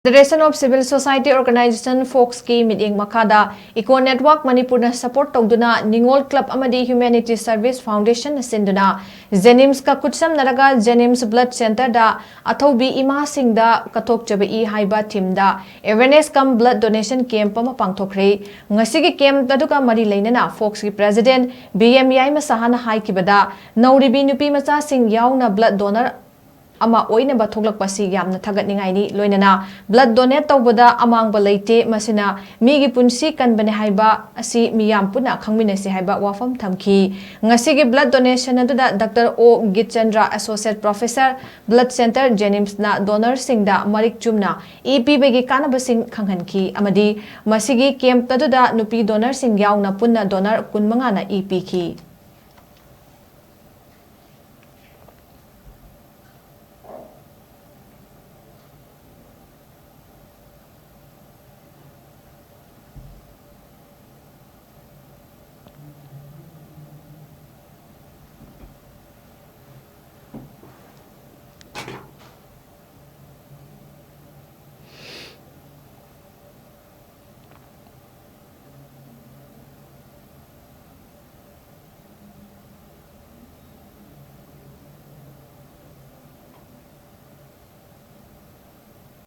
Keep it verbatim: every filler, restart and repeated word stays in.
Federation of Civil Society Organization, ꯐꯣꯛꯁꯀꯤ ꯃꯤꯠꯌꯦꯡ ꯃꯈꯥꯗ Eco Network ꯃꯅꯤꯄꯨꯔꯅ ꯁꯄꯣꯔꯠ ꯇꯧꯗꯨꯅ ꯅꯤꯉꯣꯜ ꯀ꯭ꯂꯕ ꯑꯃꯗꯤ Humanity Service Foundation ꯅ ꯁꯤꯟꯗꯨꯅ ꯖꯦꯅꯤꯝꯁꯀ ꯈꯨꯠꯁꯝꯅꯔꯒ ꯖꯦꯅꯤꯝꯁ ꯕ꯭ꯂꯗ ꯁꯦꯟꯇꯔꯗ ꯑꯊꯧꯕꯤ ꯏꯃꯥꯁꯤꯡꯗ ꯀꯠꯊꯣꯛꯆꯕ ꯏ ꯍꯥꯏꯕ ꯊꯤꯝꯗ ꯑꯦꯋꯦꯔꯅꯦꯁ ꯀꯝ ꯕ꯭ꯂꯗ ꯗꯣꯅꯦꯁꯟ ꯀꯦꯝꯞ ꯑꯃ ꯄꯥꯡꯊꯣꯛꯈ꯭ꯔꯦ꯫ ꯉꯁꯤꯒꯤ ꯀꯦꯝꯞ ꯑꯗꯨꯒ ꯃꯔꯤ ꯂꯩꯅꯅ ꯐꯣꯛꯁꯀꯤ ꯄ꯭ꯔꯦꯁꯤꯗꯦꯟꯠ ꯕꯤ ꯑꯦꯝ ꯌꯥꯏꯃ ꯁꯍꯥꯅ ꯍꯥꯏꯈꯤꯕꯗ, ꯅꯧꯔꯤꯕꯤ ꯅꯨꯄꯤ ꯃꯆꯥꯁꯤꯡ ꯌꯥꯎꯅ ꯕ꯭ꯂꯗ ꯗꯣꯅꯔ ꯑꯃ ꯑꯣꯏꯅꯕ ꯊꯣꯛꯂꯛꯄꯁꯤ ꯌꯥꯝꯅ ꯊꯥꯒꯠꯅꯤꯡꯉꯥꯏꯅꯤ꯫ ꯂꯣꯏꯅꯅ ꯕ꯭ꯂꯗ ꯗꯣꯅꯦꯠ ꯇꯧꯕꯗ ꯑꯃꯥꯡꯕ ꯂꯩꯇꯦ, ꯃꯁꯤꯅ ꯃꯤꯒꯤ ꯄꯨꯟꯁꯤ ꯀꯟꯕꯅꯦ ꯍꯥꯏꯕ ꯑꯁꯤ ꯃꯤꯌꯥꯝ ꯄꯨꯟꯅ ꯈꯪꯃꯤꯟꯅꯁꯤ ꯍꯥꯏꯕ ꯋꯥꯐꯝ ꯊꯝꯈꯤ꯫ ꯉꯁꯤꯒꯤ ꯕ꯭ꯂꯗ ꯗꯣꯅꯦꯁꯟ ꯑꯗꯨꯗ ꯗꯥꯛꯇꯔ ꯑꯣ ꯒꯤꯠꯆꯟꯗ꯭ꯔ, ꯑꯦꯁꯣꯁꯤꯌꯦꯠ ꯄ꯭ꯔꯣꯐꯦꯁꯔ, ꯕ꯭ꯂꯗ ꯁꯦꯟꯇꯔ ꯖꯦꯅꯤꯝꯁꯅ ꯗꯣꯅꯔꯁꯤꯡꯗ ꯃꯔꯤꯛ ꯆꯨꯝꯅ ꯏ ꯄꯤꯕꯒꯤ ꯀꯥꯟꯅꯕꯁꯤꯡ ꯈꯪꯍꯟꯈꯤ ꯑꯃꯗꯤ ꯃꯁꯤꯒꯤ ꯀꯦꯝꯞ ꯑꯗꯨꯗ ꯅꯨꯄꯤ ꯗꯣꯅꯔꯁꯤꯡ ꯌꯥꯎꯅ ꯄꯨꯟꯅ ꯗꯣꯅꯔ ꯀꯨꯟꯃꯉꯥꯅ ꯏ ꯄꯤꯈꯤ꯫